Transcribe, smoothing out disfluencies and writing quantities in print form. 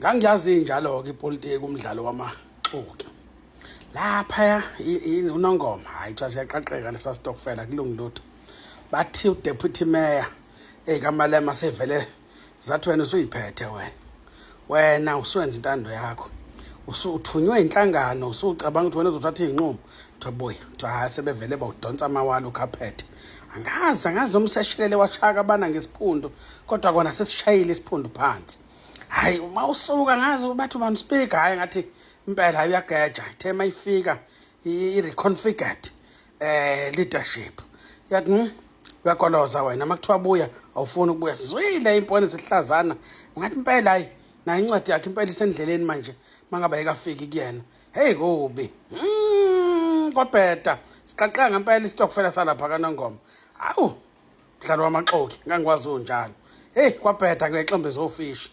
Ngangiyazi injalo-ke ipolitiki, umdlalo wamaxoki laphaya. UNongoma, hhayi, kuthiwa siyaqaqeka lesa stokfela, kulungi lutho. Bathi uDeputy Mayor ekaMalema sevele zathi, "Wena usuyiphethe, wena usuwenza intando yakho, uthunywe inhlangano, usucabanga ukuthi wena uzothatha iy'nqumo." Kuthiwa buya, kuthiwa hhayi, sebevele bawudonsa amawala ukhaphethe. Angazi noma useshilele washaka abana ngesiphundu, kodwa kona sesishayile isiphundu phansi. Hayi, uma usuka ngazi bathi ubani speaker, hayi, ngathi impela, hayi, uyageja. Ithe mayifika i-reconfigured leadership yathi, uyagoloza wena, makuthiwa buya awufuni ukubuya." Sizwile impone sihlazana, ngathi impela, hayi, nayo incwadi yakhe impela isendleleni manje, mangabe ayikafiki kuyena. Hey, kubi, kwabheda, siqaqeka ngempela isitokfela salapha kaNongoma. Awu, mdlalo wamaxoki, ngangikwazi unjalo. Hey, kwabheda ngexembe zofishi.